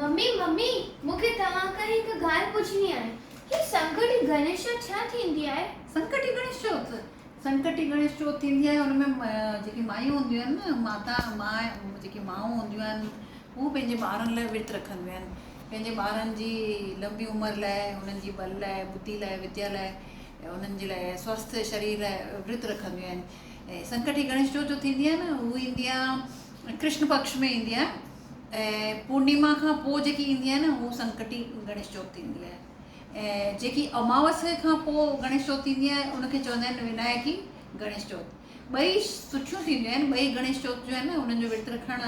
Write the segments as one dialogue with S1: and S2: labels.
S1: Mummy mummy مون کي توهان کان هڪ ڳالهه پڇڻي آهي. هي سنڪٽي گڻيش چوٿ ڇا ٿيندي آهي؟
S2: سنڪٽي گڻيش چوٿ، سنڪٽي گڻيش چوٿ ٿيندي آهي ان ۾ جيڪي مايون هونديون آهن نه ماتا ماء جيڪي مائون هونديون آهن هو پنهنجي ٻارن لاء ورت رکنديون آهن پنهنجي ٻارن جي لمبي عمر لاء انهن جي ٻل لاء ٻڌي لاء وديا لاء انهن جي لاء سوسٿ شرير لاء ورت رکنديون آهن ۽ سنڪٽي گڻيش چوٿ جو ٿيندي آهي نه هو ايندي آهي ڪرشن پڪش ۾ ايندي آهي ۽ پورنيما کان پوء جيڪي ايندي آهي نه هو سنڪٽي گڻيش چوٿ ٿيندي آهي ۽ جيڪي اماوسيء کان پوء گڻيش چوٿ ٿيندي آهي ان کي چوندا آهن ونايڪي گڻيش چوٿ. ٻئي سٺيون ٿينديون آهن ٻئي گڻيش چوٿ جو آهن نه انهن جو ورت رکڻ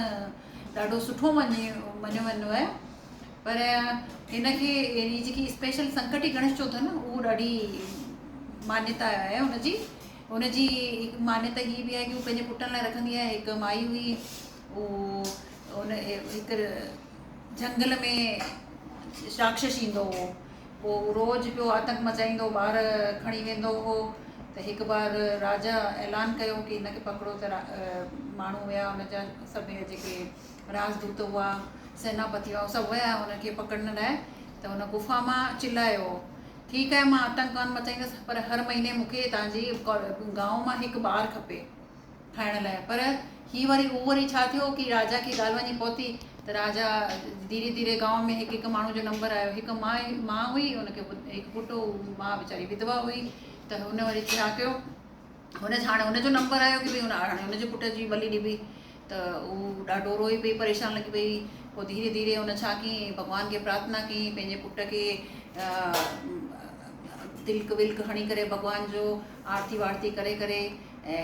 S2: ڏاڍو سٺو مڃيو ويندو آهي پر هن کي هي جيڪي اسپيشل سنڪٽي گڻيش چوٿ آهي نه اهو ڏاڍي مانيتا آهي ان جي ان جي هڪ مانيتا هي به آهي ڪي هو پنهنجي پٽن لاء رکندي آهي هڪ مائي هئي اهو ان هڪ جهنگل ۾ راڪشس ايندو هو پوء هو روز پيو آتنڪ مچائيندو ٻار کڻي ويندو هو ته هڪ بار راجا اعلان ڪيو ڪي هن کي پڪڙو ته ماڻهو ويا ان جا سڀ جيڪي راجدوت هئا سيناپتي هئا سڀ ويا هن کي پڪڙڻ لاء ته هن گفا مان چلايو ٺيڪ آهي مان آتنڪ ڪانه مچائيندس پر هر مهيني مون کي توهان جي گانو مان هڪ ٻار کپي کائڻ لاء پر هي وري اهو وري ڇا ٿيو ڪي راجا کي ڳالهه وڃي پهتي ته راجا ڌيري ڌيري گانو ۾ هڪ هڪ ماڻهو جو نمبر آيو هڪ ماء ماء هئي ان کي هڪ پٽ هو ماء ويچاري وڌوا هئي ته هن وري ڇا ڪيو هن هاڻي هن جو نمبر آيو ڪي ڀئي هن هاڻي هن جي پٽ جي بلي ڏبي ته هو ڏاڍو روئي پئي پريشان لڳي پئي پوء ڌيري ڌيري هن ڇا ڪيائين ڀڳوان کي پرارٿنا ڪيائين پنهنجي پٽ کي تلڪ ولڪ هڻي ڪري ڀڳوان جو آرتي وارتي ڪري ڪري ۽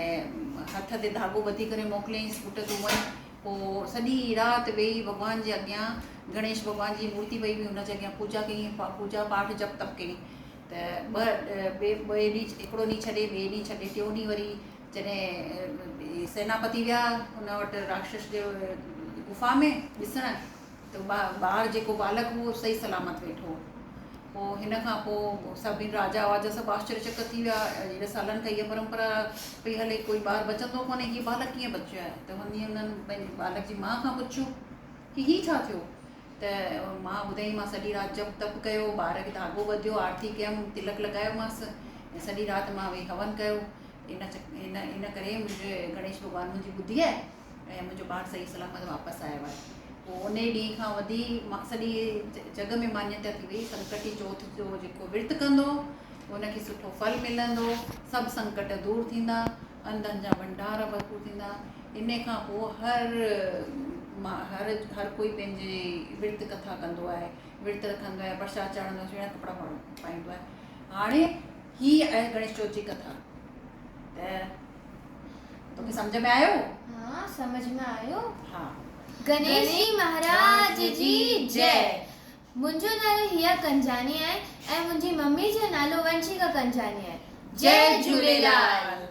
S2: هٿ تي ڌاڳو ٻڌي ڪري موڪليائينس پٽ تون وڃ. پوء سڄي رات ويهي ڀڳوان جي اڳيان گڻيش ڀڳوان جي مورتي پئي هئي ان جي اڳيان پوڄا ڪيائين پوڄا پاٺ جپ تپ ڪيائين ته ٻه ٻئي ٻئي ڏينهن هڪڙو ڏينهن ڇڏي ٻئي ڏينهن ڇڏي ٽيون ڏينهن وري جڏهن سيناپتي ويا ان وٽ راڪشس جي گفا ۾ ڏسڻ ته ٻار جيڪو ٻالڪ هو صحيح سلامت ويٺو هو. پوء هن کان پوء سڀني راجا واجا سڀ آشچريه چڪت ٿي ويا. ايڏي سالن کان هيء پرمپرا پئي هلي، ڪوئي ٻار بچندو ڪونهي، هي ٻالڪ ڪيئن بچيو آهي؟ ته وڃي انهن پنهنجي ٻالڪ جي ماء کان پڇيو ڪي هي ڇا ٿيو؟ ته ماء ٻڌائين مان سڄي رات جپ تپ ڪيو، ٻار کي ڌاڳو ٻڌيو، آرتي ڪيم، تلڪ لڳايومانس ۽ سڄي رات مان ويهي هون ڪيو. ان ان ان ڪري منهنجي گڻيش ڀڳوان منهنجي ٻڌي آهي. ۽ منهنجو ٻار صحيح سلامت واپس آيو آهي. پوء انهي ڏينهن کان وڌي سڄي جڳ ۾ مانيتا ٿي وئي، سنڪٽي چوٿ جو جيڪو ورت ڪندو ان کي سٺو ڦل ملندو، سڀ سنڪٽ دور ٿيندا، انڌن جا ڀنڊار ڀرپور ٿيندا. انهي کان پوء هر هر هر ڪوئي پنهنجي ورت ڪٿا ڪندو آهي، ورت رکندو آهي، پرشاد چاڙهندو آهي، سهڻا ڪپڙا پائيندو آهي. هاڻي هي آهي گڻيش چوٿ جي ڪٿا ته توکي سمجهه ۾ آيو؟
S1: ها سمجهه ۾ آيو.
S2: ها.
S1: گنيش جي مهاراج جي جئي. منهنجو نالو هيا ڪنجاڻي آهي ۽ منهنجي ممي جو نالو ونشيڪا ڪنجاڻي آهي. جئي جهوليلال.